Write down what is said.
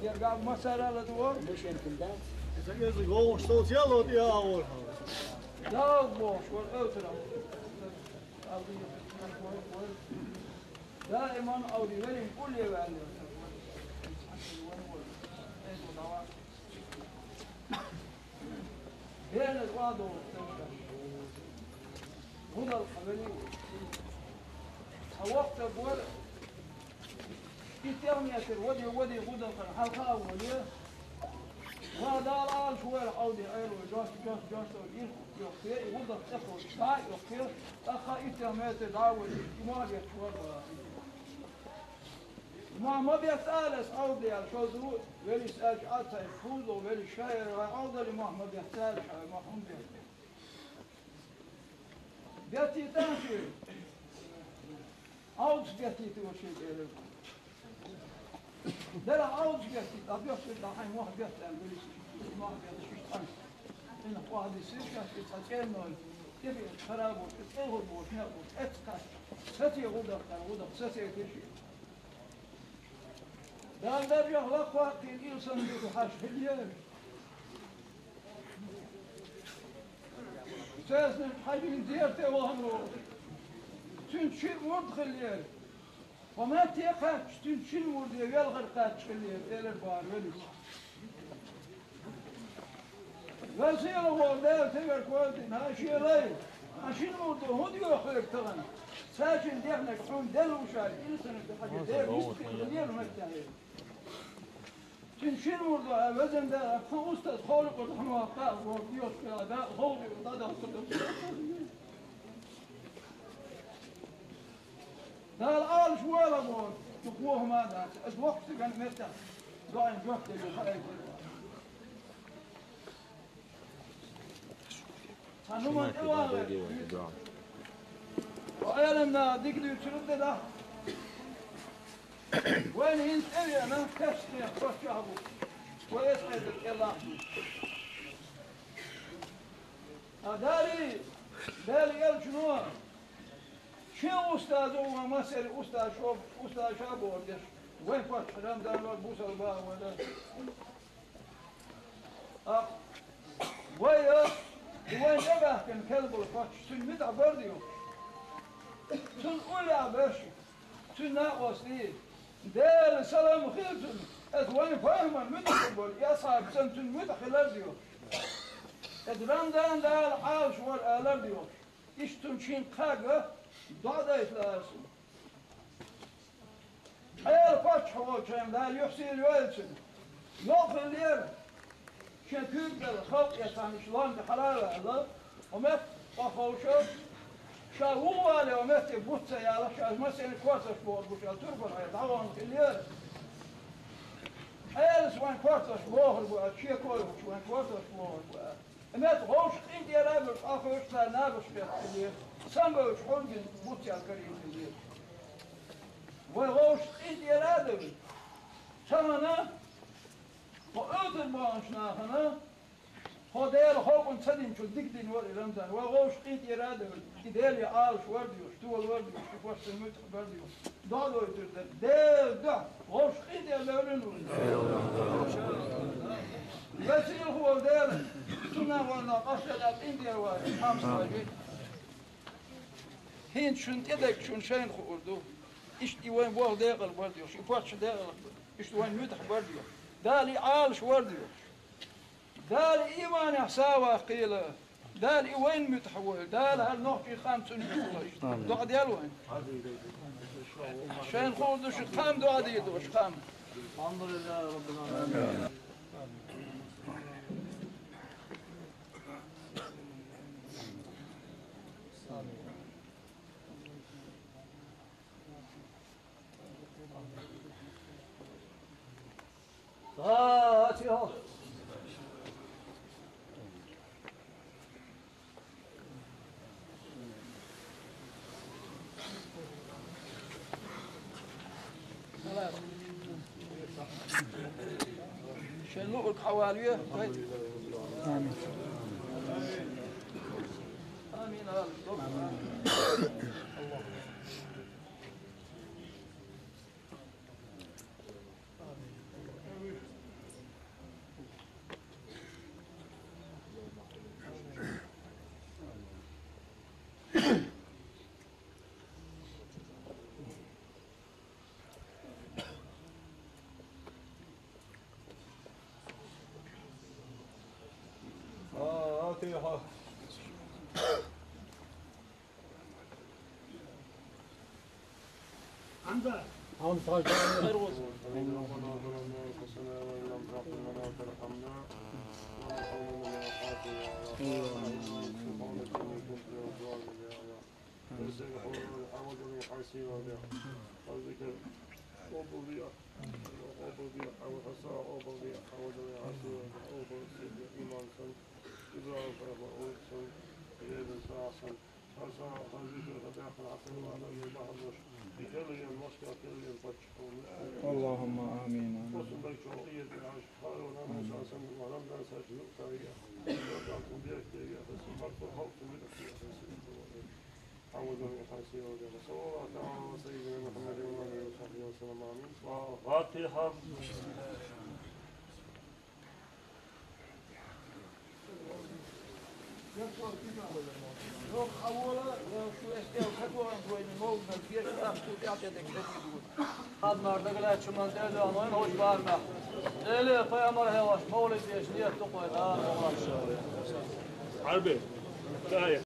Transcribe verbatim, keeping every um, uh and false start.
Герга масара ладуор. Иза иза гогуш соцяло диавор. Да, бо, швар отрам. Даиман ауди верим кулли вали. Бена вадо. Гудар хавели. Авахта гуар. Итер метр води, води гудар хан халха води. Ва дал ал шуэр ауди айру, жос, жос, жос, ир, йохе, гудар цехо, ша, йохе, таха итер метр да води, имар я шуэр. Ма, ма бяцалас ауди ал шоду, вели сач атай, фузо, вели шаер, ва аудали ма, ма бяцал, ша, ма хум бяцал. Бяцитан ши. Аудс бяцити ва ши геле. Дара аудс бяцити, а бяцити, а хай мох бяцан гулис. Мох бяцити. Ина хвади сир, ка сир, сачен ноль. Тебе харабо, тебе гурбо, не гурбо, эцка. Сати гуда, гуда, сати киши. Дан дар жа хвак хвак кин ил сан ду хаш хилер. Сесне хажин зерте вахно. Цун чи мурд хилер. Хомат те кач, цун чи мурд я велгар кач хилер, элер бар велиш. Васил гол дев тевер квалдин, хаши лай. Хашин мурд худ ё хвер таган. Сачин дехнек хум дел ушар, ил сан ду хажи дев, мист хилер мактахи. Цун шин мурда, а, везенде, а, устаз холу курду, хама, ка, во, диос, ка, да, холу, да, да, курду. Дал ал шуала во, ту куо хама да, эс вокт ган метта. Дуан жокте, харай. Хануман эвагъа. Аялымна дигди чурудда да. Вайн инс эвяна, тешне, коччагъу. Вай эс айда келлаху. Адари, бел ел чуну. Чи устазу ва масери устаз шо, устаз ша бордеш. Вайн пач Рамзан ва бусал ба ва да. А, вай, а, вай небахкин келбул фач, цун мит абардио. Цун уля беш, цун на осли. Дел салам хилцун, эт вай файман мит абар, я саб цун цун мит хилардио. Эт Рамзан дал ал швар алардио. Иш цун чин кага, дадайт ларсун. Эл паччахьо чен да юхсир вельцин. Йохлер. Шен кюрдел халкъ ясан иш ланды халала ала. Омет пахоша. Ша улвале омет буца яла ша масен квасаш бор буша турбан ай даван хилер. Эл сван квасаш бор бу а чекой сван квасаш бор бу. Эмет гъовш къинтӀера беш ахош цар набаш бехкилер, самбавш хӀургин буцял карийтилер. Вай гъовш къинтӀера деш, цамана, хо оьтур багӀанш нахана, хо Дела хокъун ца динчул дигдин вар и Рамзан. Вай гъовш къинтӀера деш, и Дела я алш вардиош, тувал вардиош, и фош ца муьтӀ бардиош. ДогӀа дойтур дар. Дел да. Гъош къинтӀера леврин вуй. Весил хӀу вал Дела. Цунна ванна къаштада къинтӀера вай. Хамса вай. ХӀинца шун тӀедег шун шайна хуур ду. Иштта и вайн боху декъала бар деш. И пачча декъала. Иштта вайн муьтӀахь бар деш. Дала и Ӏалаш вар деш. Дала иманехь савах кхийла. Дала и вайн муьтӀахь войла. Дала хӀара нохчийн къам цунна хӀуьттула иштта. Амин. ДоӀа дел вайн. Шайн хуур ду шу кхам доӀа дийр ду, шу кхам. Фатиха. Шен луург хьавалаве. Амин. Амин. Амин. ربنا ظلمنا أنفسنا وإن لم تغفر لنا وترحمنا لنكونن من الخاسرين. سبحانك إني كنت من الظالمين. يا الله. نسألك حوالي حسيبا. قلبك. أوبا بيا. أوبا بيا. أو حسا أوبا بيا. حوالي حسيبا. أوبا سيدي إيمان سن. إبراهيم فرما أوبا سن. إليه بن ساعة سن. اللهم آمين. فاتحة. Yok, avvala, e, şu eşkıya tek olan bu oyunun oğluna bir şey yaptı, bir şey de kredi bu. Admarda gelen çuman derdi ama hoş var mı? Öyle yapay ama yavaş, mağul ediyor, şimdi yaptı koy, ha, oğlan. Harbi. Gayet.